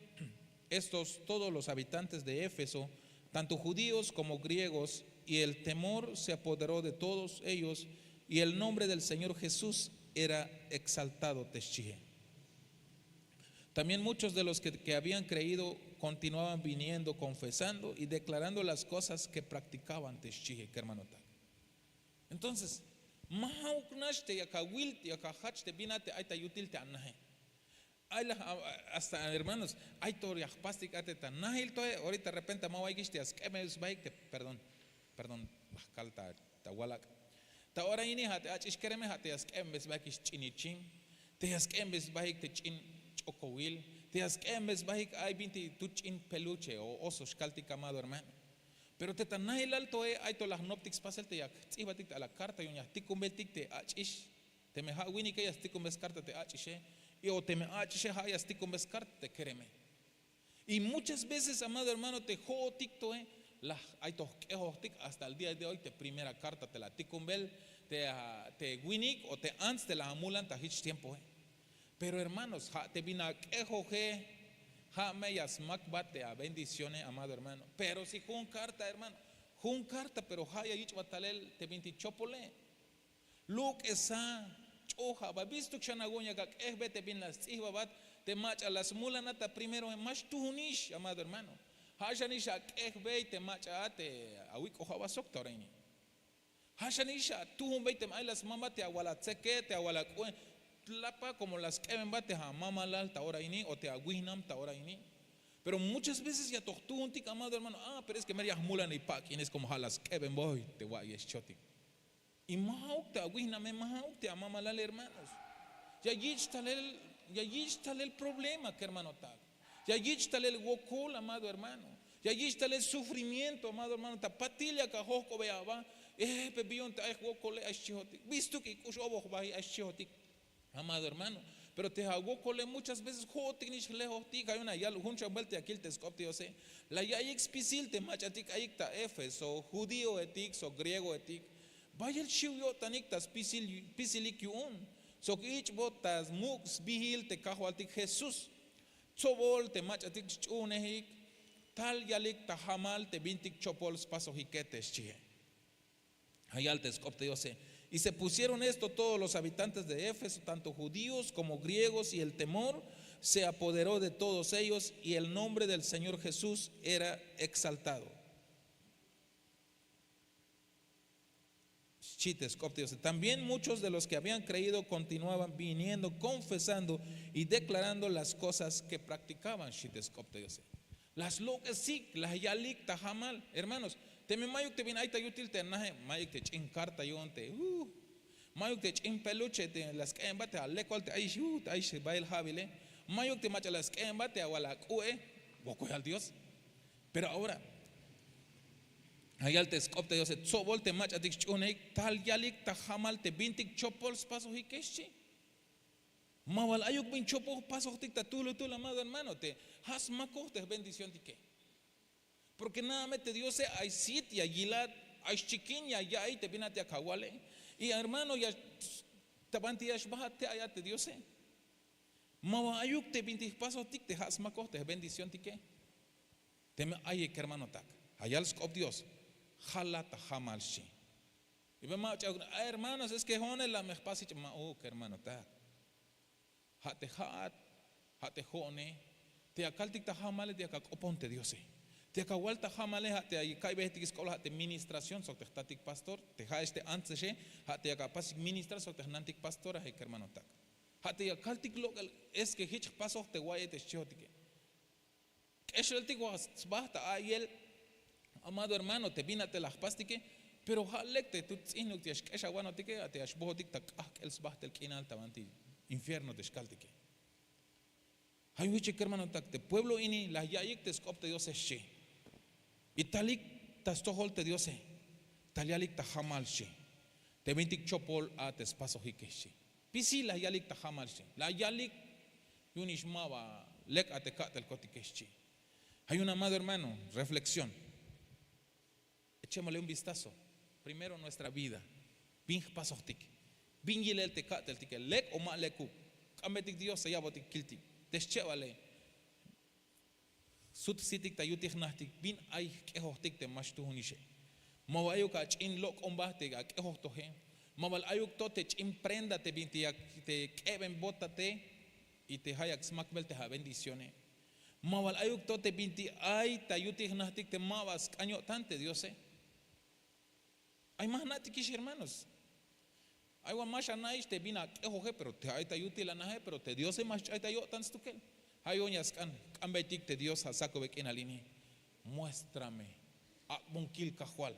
estos todos los habitantes de éfeso, tanto judíos como griegos, y el temor se apoderó de todos ellos, y el nombre del señor jesús era exaltado te xchihe. También muchos de los que habían creído continuaban viniendo, confesando y declarando las cosas que practicaban te xchihe kermanotak. Entonces, ma ja'uk nax te yak awil yak ajach te bin a te ay ta yutil te anaje. Ay laj, hasta hermanos, ay to ya jpastik a te ta najil toe. Orita repente ma awa'iyikix te ya sk'ebem sbahik te perdón, perdón, laj kal ta walak'. Ta ora ini ja' te ach'ix kereme ja' te ya sk'ebem sbahikix ch'in ichim, te ya sk'ebem sbahik te ch'in ch'okowil, te ya sk'ebem sbahik ay bintik tut ch'in peluche o oso xkaltik, amado hermano. Pero te ta najilal toe ay to la jnoptik spasel te ya jtz'ijbatik te ala karta yu'un ya jtikunbeltik te ach'ix. Teme ja' winike ya stikunbel skarta te ach'ixe, y o teme ach'ixe ja' ya stikunbel skarta te kereme. Y muchas veces, amado hermano, te jo'otik toe laj ay to jk'ejojtik hasta el día de hoy te primera karta te la tikunbel te winik o te ants te la amulan ta jich tiempoe. Pero hermanos, ja' te bin ak'ejoje ja' me ya smakbat te abendicione, amado hermano. Pero si jun karta, hermano, jun karta pero ja' ya yich'bat talel te bintik chopole. Luk'esa, ch'oja aba, bistuk xan awu'un yak ak'ejbe te bin la stz'ijbabat te mach'a la smulanat ta primeroe. Ma xtujunix, amado hermano. Ja' xanix ak'ejbey te mach'a a te awik'oj aba sok ta ora ini. Ja' xanix atujunbey teme ay la smambat te awal atseke, te awal ak'u'e. Tlapa komo la sk'ebembat te amamalal ta ora ini o te awihnam ta ora ini. Pero muchas veces ya to jtujuntik, amado hermano, a pero es ke mero ya jmulaney pak'ines komo ja' la sk'ebemboy te wa'iyex chotik. Y ma ja'uk te awihname, ma ja'uk te amamalale, hermanos. Ya yich' talel, ya yich' talel problema kermanotak. Ya yich' talel wokol, amado hermano. Ya yich' talel sufrimiento, amado hermano. Ta patil yak ajojk'obey aba, eh pe bi yu'un te ay jwokole ay xchihotik, bistuk ik'ux oboj bahi ay xchihotik, amado hermano. Pero te awokole muchas veces jo'otik nix jlejojtik. Ja' yu'un la yal jun xan buelta ya kil te sk'op te diose. La ya'iyik spisil te mach'atik ayik ta éfeso, judíoetik sok griegoetik. Bayel xiw yo'tanik ta spisilik yu'un sok ich'bot ta smuk' sbihil te kajwaltik jesús. Tsobol te mach'atik sch'uhunejik tal yalik ta jamal te bintik chopol spasojike te xchihe. Ja' yal te sk'op te diose. Y se pusieron esto todos los habitantes de éfeso, tanto judíos como griegos, y el temor se apoderó de todos ellos, y el nombre del señor jesús era exaltado. Xchi te sk'op te diose. También muchos de los que habían creído continuaban viniendo, confesando y declarando las cosas que practicaban, xchi te sk'op te diose. La slok'esik, la yalik ta jamal, hermanos. Teme mayuk te bin ay ta yutil te nahe, mayuk te ch'in karta yu'un te uh, mayuk te ch'in peluche te la sk'e'enbat te alekol te ayix uh te ayix bayel ja'bile, mayuk te mach'a la sk'e'enbat te awal ak'u'e. Wokoyal dios. Pero ahora ayal te sk'op te diose tsobol te mach'atik sch'uhunejik tal yalik ta jamal te bintik chopol spasojike xchi. Ma bal ayuk bin chopoj pasojtik ta tuhlutuhl amado hermano te ha smakoj te jbendición tike. Porke nada me te diose ay sit ya yilat, ay xchikin ya ya'iy te bin at yak awale. Y hermano ya ta banti ya xbahat te ayat te diose. Ma bal ayuk te bintik jpasojtik te ha smakoj te jbendición tike. Teme ay kermanotak, ayal sk'op dios, jala ta jamal xchi. Y be mach'a ay hermanos es ke jo'one la me jpas jich ma'uk hermanotak. Ja' te ja'at, ja' te jo'one te ya kaltik ta jamale te ya ak'opon te diose. Te ya awal ta jamale ja' te ya ka'ybejtik sk'oblal ja' te ministración sok te jtatik pastor. Te ja'ex te antsexe, ja' te ya apasik ministrar sok te jnantik pastoraje kermanotak. Ja' te ya kaltik lok'el, es ke jich jpasoj te wa'ye te xchihotike. K'exeltik wa sba ta a'iyel. Amado hermano, te bin a te la jpastike, pero ja' lek te tut ts'inuk te ya xk'exawanotike a te ya xbojotik ta k'ajk'el sbajtel k'inal ta banti infierno te xkaltike. Ja' yu'un jich kermanotak te pueblo ini la ya'iyik te sk'op te diose xchi. Y talik ta stojol te diose, tal yalik ta jamal xchi. Te bintik chopol a te spasojike xchi. Pisil la yalik ta jamal xchi, la yalik. Yu'unix ma ba lek a te ka'telkotike xchi. Ja' yu'un amado hermano, reflexión. Echemosle un vistazo. Primero nuestra vida. Bin jpasojtik, bin yilel te ka'teltike lek o ma lekuk. K'ambetik dios ya ya'botik kiltik te schebale. Sut sitik ta yutil jnajtik bin ay jk'ejojtik te ma xtuhunixe. Ma bal ayuk ach'in lok'omba te ak'ejojtoje. Ma bal ayuk to te ch'in prenda te bin te k'ebenbota te. Y te ja' yak smakbel te abendicione. Ma bal ayuk to te bintik ay ta yutil jnajtik te ma ba sk'an yo'tan te diose. Ay ma jna'tikix hermanos. Ay wa ma xana'ix te bin ak'ejoje pero te ay ta yutil anaje pero te diose ma xch'ay ta yo'tan stukel. Ja' yu'un ya sk'an, k'ambeytik te dios ja' sakube k'inal ini. Muéstrame. Ak'bon kil kajwal.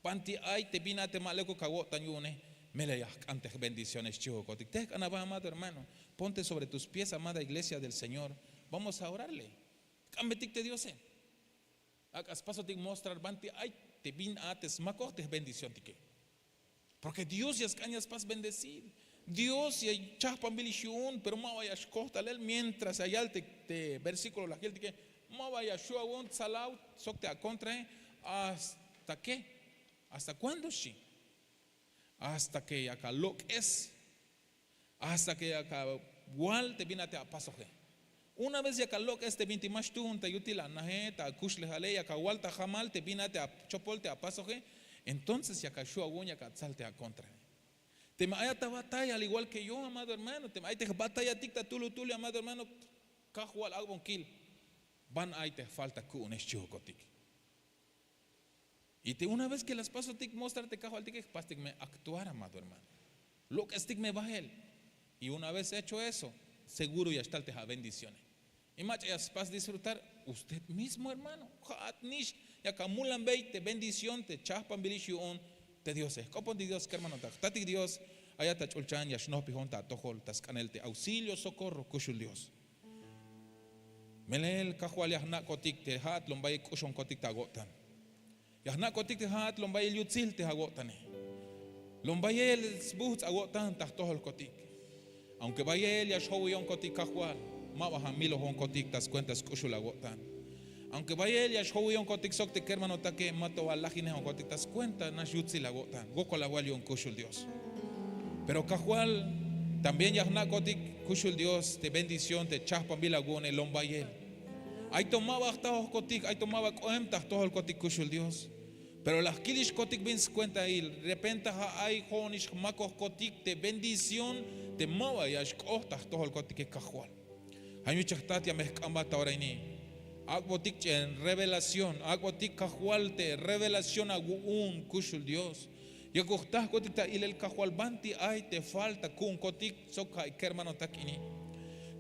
Banti ay te bin a te ma lekuk awo'tan yu'une. Melel ya jk'an te jbendiciones xchihokotik tejk'an aba amado hermano. Ponte sobre tus pies amada iglesia del señor. Vamos a orarle. K'ambetik te diose. Ak'a spasotik mostrar banti ay te bin a te smakoj te jbendición tike. Porke dios ya sk'an ya spas bendecir. Dios ya chajpanbil ix yu'un pero ma ba ya xkoj talel mientras ya yal te versíkulo la jiltike. Ma ba ya xhu' awu'un tsalaw sok te akontrae. Hasta ke? Hasta kuándo xchi? Hasta ke yak alok'es. Hasta ke yak awal te bin a te apasoje. Una vez yak alok'es te bintik ma xtuhun ta yutil anaje ta akuxlejale yak awal ta jamal te bin a te achopol te apasoje. Entonces yak axu' awu'un yak atsal te akontrae. Teme ay at abatay al igual ke yo amado hermano teme ay te jbatayatik ta tulutul amado hermano. Kajwal ak'bon kil. Ban ay te jfalta ku'une xchihokotik. Y te una vez ke la spasotik mostrar te kajwaltike jpastik me actuar amado hermano. Lok'estik me bahel. Y una vez hecho eso, seguro ya xtal te ja' bendicione. Y mach'a ya spas disfrutar usted mismo hermano. Ja'at nix yak amulanbey te bendición te chajpanbil ix yu'un te diose. Jk'opontik dios kermanotak jtatik dios. Ayat ach'ulchan ya xnojpijon ta atojol ta sk'anel te auxilio socorro kuxul dios. Melel kajwal ya jna'kotik te ja'at lombayel k'uxonkotik ta awo'tan. Ya jna'kotik te ja'at lombayel yutsil te awo'tane. Lombayel sbuhts' awo'tan ta jtojolkotik. Aunke bayel ya xjowiyonkotik kajwal, ma ba amilojonkotik ta skuenta sk'uxul awo'tan. Aunke bayel ya xjowiyonkotik sok te kermanotake ma to ba lajinejonkotik ta skuenta nax yutsil awo'tan wokol awal yu'un kuxul dios. Pero kajwal, también ya jna'kotik kuxul dios te bendición te chajpanbil awu'une lombayel. Ay to ma ba jtajojkotik ay to ma ba k'ohem ta jtojolkotik kuxul dios. Pero la jkilixkotik bin skuentahil repenta ja' ay jo'onix jmakojkotik te bendición te ma ba ya xk'oht ta jtojolkotike kajwal. Ja' yu'un chajtat ya me jk'ambat ta ora ini. Ak'botik ch'en revelación ak'botik kajwal te revelación awu'un kuxul dios. Yakuk jtahkotik ta ilel kajwal banti ay te falta ku'unkotik sok ja' kermanotak ini.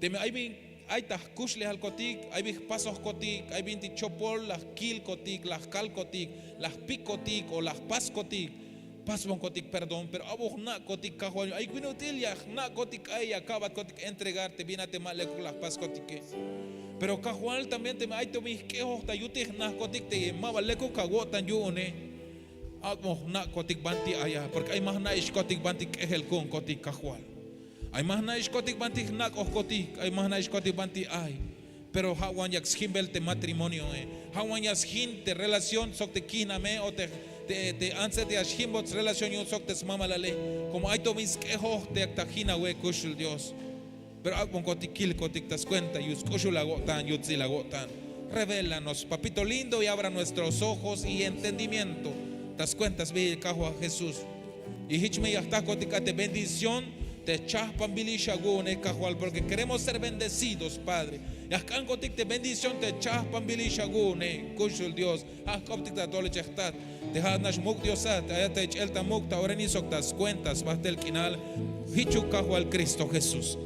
Teme ay bin Ay ta jkuxlejalkotik, ay bin jpasojkotik, ay bintik chopol la jkilkotik, la jkalkotik, la jpikkotik o la jpaskotik. Pasbonkotik perdón, pero abo jna'kotik Kajwal. Ay bin ut'il ya jna'kotik, ay ya ka'batkotik entregar te bin a te ma lekuk la jpaskotike. Pero Kajwal, también teme ay to bin jk'ejoj ta yutil jna'kotik te ma ba lekuk awo'tan yu'une, ak'bon jna'kotik banti ay a, porque ay ma jna'ixkotik banti k'ejel ku'unkotik Kajwal. Ay ma jna'ixkotik banti jnak'ojkotik, ay ma jna'ixkotik banti ay. Pero ja' wan yak sjimbel te matrimonioe, ja' wan ya sjin te relación sok te kijname o te, te, te antse te ya xjimbots relación yu'un sok te smamalale. Como ay to bin sk'ejoj te yak ta jin awe, kuxul Dios. Pero ak'bonkotik kilkotik ta skuenta yutsil awo'tan, yutsil awo'tan. Revélanos, papito lindo, y abra nuestros ojos y entendimiento ta skuenta sbiil Kajwal Jesús. Y jich me ya jtakotik a te bendición te jchajpanbilix awu'une Kajwal, porque queremos ser bendecidos, Padre. Ya jk'ankotik te bendición te jchajpanbilix awu'une, kuxul Dios. Ja' jk'optik ta tol ich'el jtat te ja'at nax muk' Diosat, ayat ta ich'el ta muk' ta orani sok ta skuenta sbajtel k'inal. Jichuk Kajwal Cristo Jesús.